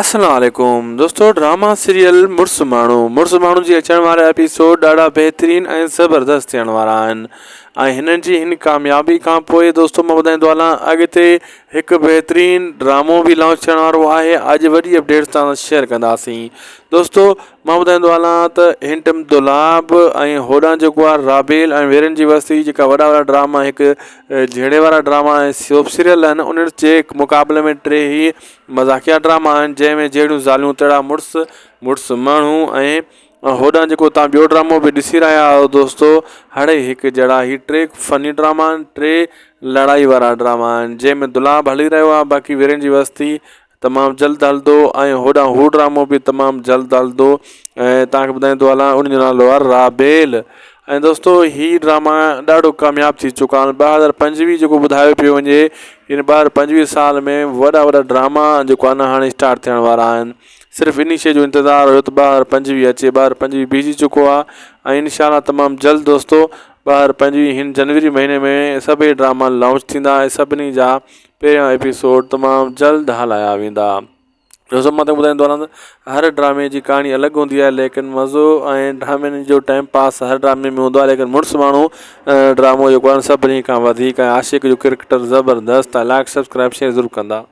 السلام عليڪم دوستو ڊراما سيريل مڙس ماڻهو مڙس ماڻهو جي اچڻ وارا ايپيسوڊ ڏاڍا بهترين ۽ زبردست ٿيڻ وارا آهن ۽ هنن جي هن ڪاميابي کان پوء دوستو مان ٻڌائيندو هلان اڳتي هڪ بهترين ڊرامو به لانچ ٿيڻ وارو آهي اڄ وڏي اپڊيٽس تان شيئر ڪنداسين دوستو مان ٻڌائيندو هلان ته هن ٽيم دولاب ۽ هوڏانهن جيڪو آهي رابيل ۽ ويرن جي وستي جيڪا وڏا وڏا ڊراما هڪ جهيڙي وارا ڊراما ۽ سوپ سيريل آهن انهن جي مقابلي ۾ ٽي هي مذاقيه ڊراما آهن جنهن ۾ جهڙيون زالون تهڙا مڙس، مڙس ماڻهو ۽ هوڏانهن جيڪو توهان ٻيو ڊرامو به ڏسي رهيا آهيو دوستو هڙئي هڪ جهڙا هي ٽي فني ڊراما آهن ٽي لڙائي وارا ڊراما آهن جنهن ۾ دولاب هلي رهيو آهي باقي ويرين جي وستي تمام جلد هلندو ۽ هوڏانهن هو ڊرامو به تمام جلد هلندو ۽ توهان کي ٻڌائيندو هلان ان جو نالو آهي رابيل ۽ دوستو هي ڊراما ڏاڍو ڪامياب ٿي چڪا آهن 2025 جيڪو ٻڌايو پيو وڃي ان 2025 سال ۾ وڏا وڏا ڊراما جيڪو آهن هاڻي اسٽارٽ ٿيڻ وارا آهن صرف انهي شي جو انتظار هيو ته 2025 اچي 2025 بيهجي چڪو آهي ۽ انشاء الله تمام جلد دوستو 2025 هن جنوري مهيني ۾ سڀئي ڊراما لانچ ٿيندا ۽ سڀني جا پهريان ايپيسوڊ تمام جلد هلايا ويندا. دوستو مان توکي ٻڌائيندو هلان ته هر ڊرامي جي ڪهاڻي الڳ هوندي آهي ليڪن مزو ۽ ڊرامن جو ٽائيم پاس هر ڊرامي ۾ هوندو آهي ليڪن مڙس ماڻهو ڊرامو جيڪو آهي سڀني کان وڌيڪ ۽ عاشق جو ڪريڪٽر زبردست آهي لائڪ سبسڪرائب شيئر ضرور ڪندا.